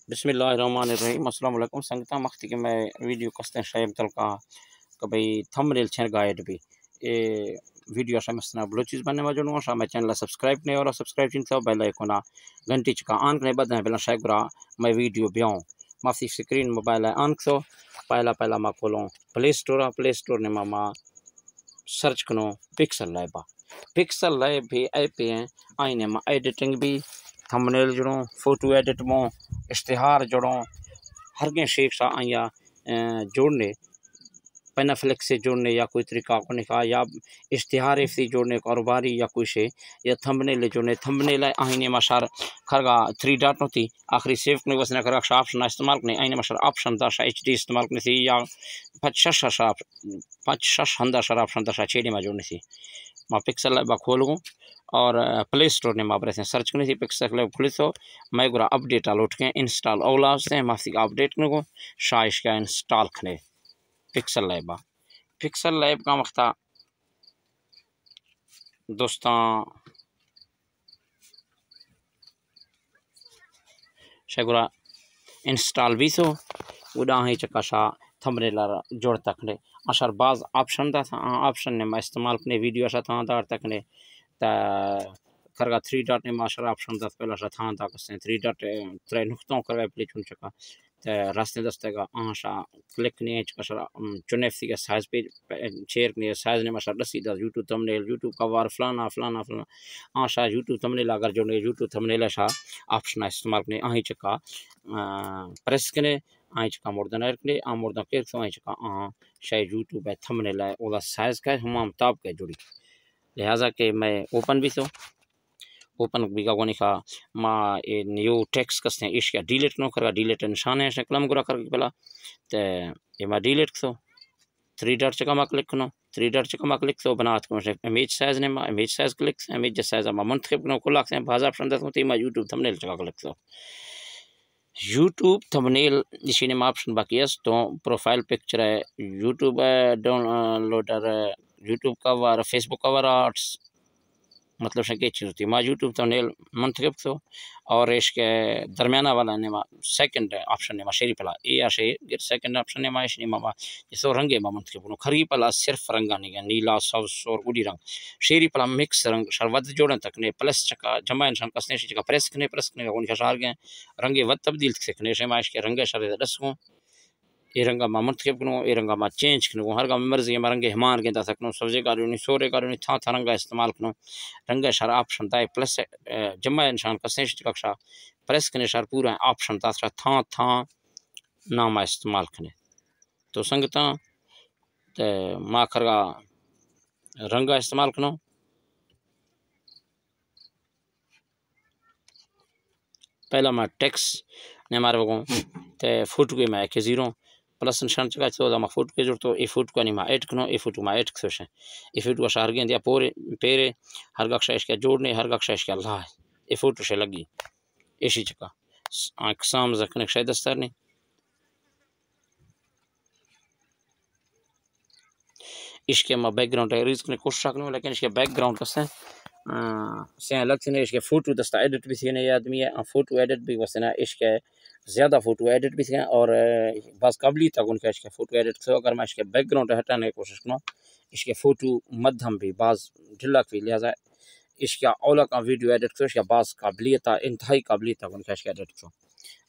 بسم اللہ الرحمن الرحیم۔ السلام علیکم سنگتاں، وقتی کہ میں ویڈیو کستیں شاید تلکا کہ بھئی تھمبنیل چھر گائیڈ بھی اے ویڈیو شاید مستنا بلوچیز بننے ما جنوں، شاید میں چینل سبسکرائب نہیں اور سبسکرائب چین تو بیل آئیکن گھنٹی چکا آن کرنے بعد بلا شاید گرا میں ویڈیو بیاؤں۔ مافی سکرین موبائل آن کسو، پہلا پہلا ما کھولوں پلے سٹور، پلے سٹور نے ما، ما سرچ کنوں پکسل لیب۔ پکسل لیب بھی ایپ ہیں، آئینے ما ایڈیٹنگ بھی، تھمبنیل جڑوں، فوٹو ایڈیٹ موں، اشتہار جڑوں، ہر گیں شیک سا آئیا، اے، جوڑنے، پینافلیکس سے جوڑنے یا کوئی طریقہ کو نکا یا اشتہار ایف سی جوڑنے کاروباری یا کوئی شے یا تھمبنیل جوڑنے، تھمبنیل آئینے ما شار کھرگا تھری ڈاٹ ہوتی، آخری سیو کنے وسنا کھرگا شا آپشن استعمال کنے، آئینے ما شار آپشن دا شا ایچ ڈی استعمال کنے سی یا پچ شش شش پنچ شش ہندا شر آپشن دشا چیڑے ما جوڑ نسی۔ ما پکسل لیب کھول گوں اور، آ، پلے سٹور نے ما برسیں سرچ کنی سی پکسل لیب کھلی تو میں گرا اپڈیٹ آ لوٹ کے انسٹال اولا سے ما سی اپڈیٹ کنگو شاہ اشکا انسٹال کھنے پکسل لیب۔ پکسل لیب کا وقتا دوستاں شہ گڑا انسٹال بیثو، گڑا آہی چکا شا تھمبنیل جوڑ تکنے۔ آ شر باز آپشن دات، آ آپشن نے ما استعمال کنے، ویڈیو شا تھان دار تکنے۔ تا کھرگا تھری ڈاٹ نے ما شر آپشن دات، پہلا شا تھان دا کسیں تھری ڈاٹ، ترے نقطوں کھرگا پلے چون چکا۔ تے راستیں دستے گا آہاں شا کلک نے چکا شرا، ام، چنے سی گا سائز پیج، پہ، چیر نے سائز نے ما شر دسی دا یوٹیوب تھمبنیل، یوٹیوب کور، فلانا، فلانا، فلانا۔ آہاں شا یوٹیوب تھمبنیل اگر جوڑنے، یوٹیوب تھمبنیل شا آپشن استعمال کنے، آہی چکا، آ، پریس کنے، آہی چکا مردن ایر کنے، آ مردن کیر تو آہی چکا، آ، شا یوٹیوب ہے تھمبنیل ہے، اودا سائز کا ہے، ہما مطابق ہے جوڑی۔ لہذا کہ میں اوپن بیثو، اوپن بیگا گونی کا ما اے نیو ٹیکسٹ کستیں ایشکا ڈیلیٹ کنو، کھرگا ڈیلیٹ نشان ہے، شکلم گرا کھرگا پلا۔ تے اے ما ڈیلیٹ کسو، تھری ڈاٹ چکا ما کلک کنو، تھری ڈاٹ چکا ما کلک کسو، بنات کنو امیج سائز نے ما، image size click, image size ما منتخب کنو، کل آکسیں باز آپشن دات، تے ما یوٹیوب تھمبنیل چکا کلک کسو۔ یوٹیوب تھمبنیل، اشی نے ما آپشن باقی است تو پروفائل پکچر ہے، یوٹیوب ہے، ڈاؤن لوڈر ہے، یوٹیوب کور، فیس بک کور آرٹس، مطلب شنکہ چیز ہوتی۔ ما یوٹیوب تھمبنیل منتخب کسو اور ایشکا درمیانہ والا نے ما سیکنڈ آپشن نے ما شیری پلا، اے آ شے گر سیکنڈ آپشن نے ما، ایش نے ما، ما جسو رنگے ما منتخب کنو۔ کھری پلا صرف رنگا نے گا، نیلا، سبز، سور، گڈی رنگ۔ شیری پلا مکس رنگ شر ود جوڑن تکنے، پلس چکا جمع نشان کستیں شی چکا پریس کنے، پریس کنے گا گونی شار گئے رنگے ود تبدیل تک سکنے، شے ما ایشکا رنگے شر دس گوں۔ اے رنگا ما منتخب کنو، اے رنگا ما چینج کنو، ہر گا مرضی ما رنگے ہمان گندا سکنو، سبزے گاڑی نی، سورے گاڑی نی، تھا تھا رنگا استعمال کنو۔ رنگا شر آپشن دائے پلس، اے، جمع نشان کسیں شی ککشا پریس کنے شر پورا آپشن دات شر تھا تھا نام استعمال کنے۔ تو سنگتاں، تے ما کھرگا رنگا استعمال کنو۔ پہلا ما ٹیکسٹ نے مارو گوں، تے فوٹو کے ما ایک زیرو، پلس نشان چکا تو ما فوٹو کے جوڑ تو، اے فوٹو کا نی ما ایڈ کنو، اے فوٹو ما ایڈ کسوشن۔ اے فوٹو کا شہر گیں دیا پورے، پیرے، ہر گکشا ایشکا جوڑنے، ہر گکشا ایشکا لائے۔ اے فوٹو شے لگی۔ ایشی چکا۔ س-، آ، کسام زکنک شے دستار نے۔ اشکے ما بیک گراؤنڈ اریز کنے کوشش کنوں، لیکن اشکے بیک گراؤنڈ کسے، آ، سیاہ لگتے نے، اشکے فوٹو دستا ایڈٹ بھی تھے نے آدمی ہے، آ، فوٹو ایڈٹ بھی وسنا، اشکے زیادہ فوٹو ایڈٹ بھی تھے اور، آ، بس قابلیت گون کے اشکے فوٹو ایڈٹ تھو، اگر ما اشکے بیک گراؤنڈ ہٹانے کوشش کنوں، اشکے فوٹو مدھم بھی باز ڈھلک بھی، لہذا اشکے اولا کا ویڈیو ایڈٹ تھو، اشکے باز قابلیت، انتہائی قابلیت گون کے اشکے ایڈٹ تھو۔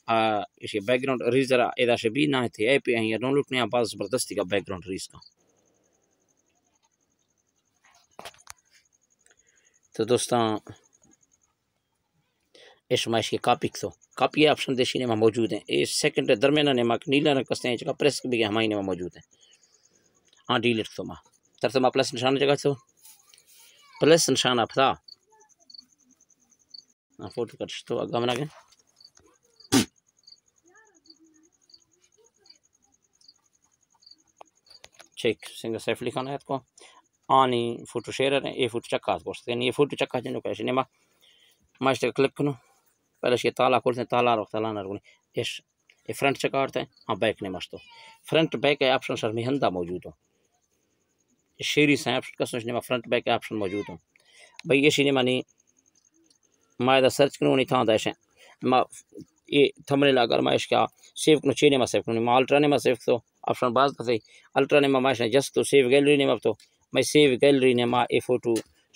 آ، ایشی بیک گراؤنڈ اریزر ادا شے بھی نہ تھے، اے پی آئی ڈاؤنلوڈ نے باز زبردستی کا بیک گراؤنڈ اریز کا۔ تو دوستاں، اش ما اشی کاپی کسو، کاپی آپشن دیشی نے ما موجود ہیں۔ اے سیکنڈ درمیان نے ما نیلا رنگ کستے ہیں، چکا پریس بھی ہمائی نے ما موجود ہیں۔ ہاں، ڈیلیٹ کسو ما۔ تر سے ما پلس نشان جگہ کسو۔ پلس نشان اپتا۔ آ، فوٹو کٹ شتو، اگا منا گئے۔ چیک، سنگھ سیف علی خان آیت کو۔ آنی فوٹو شیئر ہے، اے فوٹو چکا آت گوشت۔ یعنی اے فوٹو چکا جنو کیش نے ما، ما اشتے کلک کنو۔ پہلے اشی تالا کھولتے ہیں، تالا رو، تالا نہ رکھنے۔ اش، اے فرنٹ چکا آتے ہیں، ہاں، بیک نے مشتو۔ فرنٹ بیک ہے آپشن شر میں ہندا موجود ہو۔ شیری سائیں آپشن کسوش نے ما فرنٹ بیک آپشن موجود ہوں۔ بھئی، ایشی نے مانی ما ادا سرچ کنوں، نی تھاں دا ایشیں۔ ما اے تھمبنیل اگر ما اشکا سیو کنو، چے نیما سیو کنو؟ ما الٹرا نیما سیو کتو، آپشن باز کسے۔ الٹرا نیما ما اشنا جست تو سیو گیلری نیما تو، مئے save gallery Nima a photo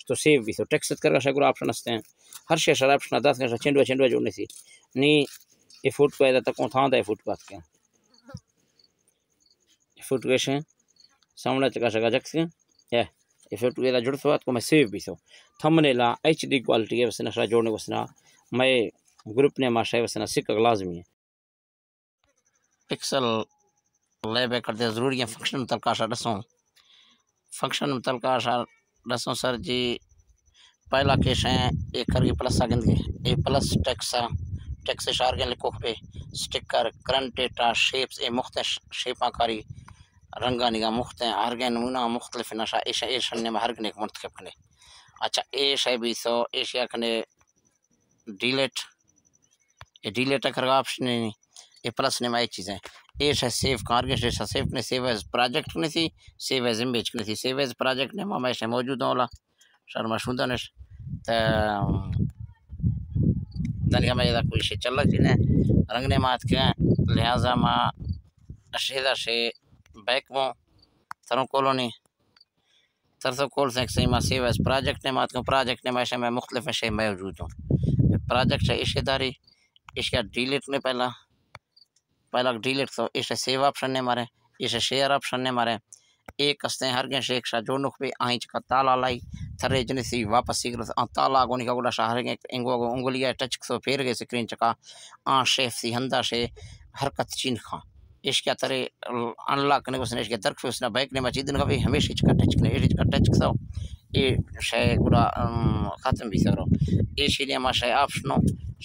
تو سیو بیتو۔ ٹیکسٹ کرگا شا گڑا آپشن ہستیں۔ ہر شے شر آپشن دات شا چنڈوا چنڈوا جوڑ نیسی۔ نی اے فوٹو ایدا تکوں تھاں دا اے فوٹو بات کیا۔ اے فوٹو ایشیں سامنے چکا شگا جکس کے۔ اے، اے فوٹو ایدا جڑتو آتکو مئے سیو بیتو۔ تھمبنیلا ایچ ڈی کوالٹی ہے وسنا شا جوڑنے وسنا۔ مئے گروپ نیما شے وسنا سکگ لازمی ہے۔ پکسل لیب ء کڑدے ضروری ہیں، فنکشن متعلقہ شا ڈسوں۔ فنکشن متعلقہ شا ڈسوں سر جی، پہلا کیش ہیں، اے کرگی پلس آ گندگی، اے پلس ٹیکس آ، ٹیکس شارگیں لکوک پہ، سٹکر، کرنٹ ڈیٹا، شیپس، اے مختلف شیپاں کاری، رنگانی گا مختلف، ہر گئے نمونہ مختلف نشا، ایشا، ایشن نے ہر گنے منتخب کنے۔ اچھا، ایشا بھی سو، ایشیا کنے ڈیلیٹ، اے ڈیلیٹ کرگا آپشن نہیں، اے پلس نے مائے چیزیں۔ اے شے سیو کارگے، شے سیو نے، سیو ایز پروجیکٹ نے سی، سیو ایز امیج نے سی، سیو ایز پروجیکٹ نے ما، میں شے موجود ہوں لا، شر ما شوندہ نش۔ تا دنگا میں دا کوئی شے چلک جی نے، رنگ نے مات کے، لہذا ما شیدا شے بیک مو، تروں کولونی، ترسو کول سیک سہی ما سیو ایز پروجیکٹ نے مات کن، پروجیکٹ نے ما ایشے میں مختلف شے موجود ہوں۔ پروجیکٹ ہے ایشے داری، ایشے ڈیلیٹ نے پہلا، پہلا ڈیلیٹ تو ایشے سیو آپشن نے مارے، ایشے شیئر آپشن نے مارے۔ ایک ہستے ہر گیں شیک شا جو نخ پہ آئیں چکا تالا لائی، تھرے جنسی واپس سیکرت آن تالا گونی کا گولا شا ہر گیں انگو گو انگلی ہے ٹچ کسو پھیر گئے سکرین چکا آن شیف سی ہندا شے حرکت چین کھاں۔ ایشکیا ترے ان لاک کنے گوسن، ایشکیا درک وسنا بیک نے ما چیدن کبھی ہمیشہ چکا ٹچ کنے، ایشی چکا ٹچ کسو، اے شے گڑا، ام، ختم بھی سرو۔ ایشی نے ما شے آپشنو،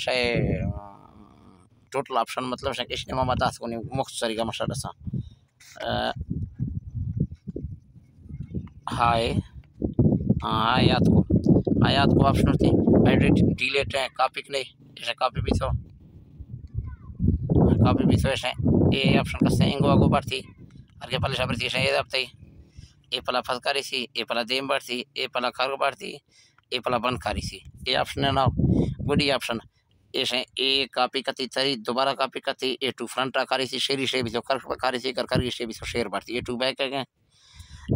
شے، ام، ٹوٹل آپشن مطلب شے ایشی نے ما دات کونی مختصری کا مشا ڈسا۔ ا، ہائے، ہاں، ہائے یاد کو، ہائے یاد کو آپشن ہوتی، ایڈٹ، ڈیلیٹ ہے، کاپی کنے، ایشے کاپی بھی سو، کاپی بھی سو ایشے، اے آپشن کسے انگو آگو بڑھتی، ہر کے پلے شابر تھی ایشے اے دبتے، اے پلا پھل کاری سی، اے پلا دیم بڑھتی، اے پلا کارو بڑھتی، اے پلا بند کاری سی۔ اے آپشن ہے نا، گڈی آپشن۔ ایشیں اے کاپی کتی تری، دوبارہ کاپی کتی، اے ٹو فرنٹ آ کاری سی، شیری شے بھی تو کر، کاری سی، کر، کر شے بھی تو شیئر بڑھتی، اے ٹو بیک ہے۔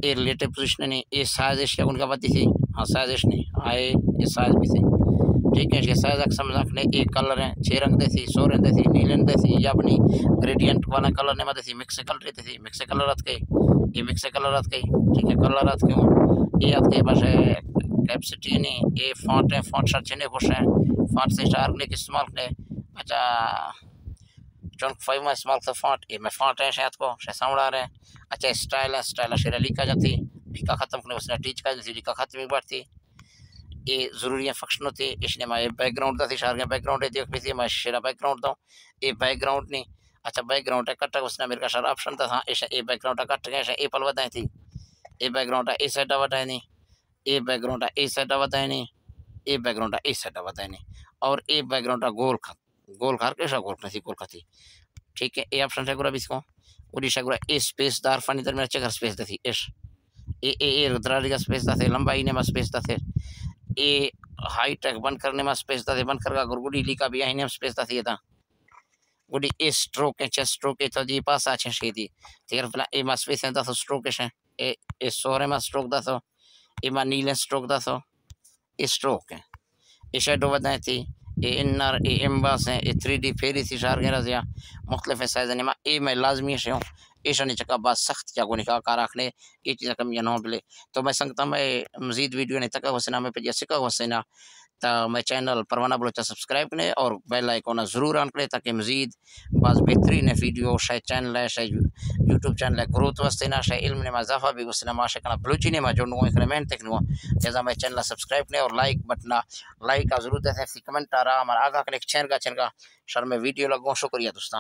اے ریلیٹیو پوزیشن نہیں، اے سائز ایشیا گن کا بدی سی، ہاں سائز ایش نہیں، ہاں اے، اے سائز بھی سی۔ ٹھیک ہے، یہ سائز اکثر مزاق نے، اے کلر ہیں، چھ رنگ دے سی، سو رنگ دے سی، نیلن دے سی، یا اپنی گریڈینٹ والا کلر نے مدے سی، مکس کلر دے سی، مکس کلر اتکے، اے مکس کلر اتکے، ٹھیک ہے، کلر اتکے ہوں، اے اتکے بس اے ٹیپ سٹی نہیں، اے فونٹ ہے، فونٹ شر چنے خوش ہیں، فونٹ سے شارک نے استعمال کرے۔ اچھا، چونک فائیو میں استعمال کرتا فونٹ، اے میں فونٹ ہے شاید کو، شاید سامڑا رہے۔ اچھا، اسٹائل ہے، اسٹائل ہے، شیرا لکھا جاتی، لکھا ختم کرنے، اس نے ٹیچ کا جاتی، لکھا ختم ہی بڑھتی۔ اے ضروری ہے فنکشن ہوتی، اس نے میں بیک گراؤنڈ دا تھی، شارک بیک گراؤنڈ ہے، دیکھ بھی تھی، میں شیرا بیک گراؤنڈ دوں، اے بیک گراؤنڈ نہیں۔ اچھا، بیک گراؤنڈ ہے کٹ، اس نے میرے کا شر آپشن تھا، اس اے بیک گراؤنڈ ہے کٹ گئے، اے پل ودائیں تھی۔ اے بیک گراؤنڈ ہے، اے سائڈ ودائیں نہیں۔ اے بیک گراؤنڈ اے سائیڈ ءَ ودائینی، اے بیک گراؤنڈ اے سائیڈ ءَ ودائینی، اور اے بیک گراؤنڈ گول کھت، گول کھر کے شا گول کھتی، گول کھتی۔ ٹھیک ہے، اے آپشن سے گرا بیس کو، اور ایشا گرا اے سپیس دار فانی درمیان چکر سپیس دتی، ایش۔ اے، اے، اے دراریگا سپیس دتے، لمبائی نے ما سپیس دتے۔ اے ہائی ٹیک بند کرنے ما سپیس دتے، بند کرگا گرگڑی لیکا بھی آہی نے سپیس دتے دا۔ گڑی اے سٹروک ہیں، چہ سٹروک ہے تو دی پاسا چہ شیدی۔ تیر فلا اے ما سپیس ہیں دتو سٹروک ہیں۔ اے، اے سورے ما سٹروک دتو، اے ما نیلیں سٹروک دتو، اے سٹروک ہیں۔ اے شیڈو ودائیں تھی، اے انر، اے ایمباس ہیں، اے تھری ڈی فیری تھی شارگیں رضیا، مختلف سائز نے ما، اے میں لازمی شے ہوں۔ ایشانی چکا باز سخت چا گونی کا کار آکھنے، اے چیزاں کمی نہ بلے۔ تو میں سنگتا میں مزید ویڈیو نے تکا وسنا میں پجا سکا وسنا۔ تا مئے چینل پروانہ بلوچ ءَ سبسکرائب کنے اور بیل آئیکن ءَ ضرور آن کنے تاکہ مزید باز بہترین ویڈیو شے چینل ءَ، شے یوٹیوب چینل ءَ گروتھ واسطے نا، شے علم نے ما اضافہ بھی واسطے نا، ما شے کنا بلوچی نے ما جوڑ نو کرے محنت کنو۔ لہذا مئے چینل ءَ سبسکرائب کنے اور لائک بٹن ءَ، لائک ءَ ضرور دے، کمنٹ ءَ را ہمارا آگاہ کنے چینل کا، چینل کا شر میں ویڈیو لگوں۔ شکریہ دوستان۔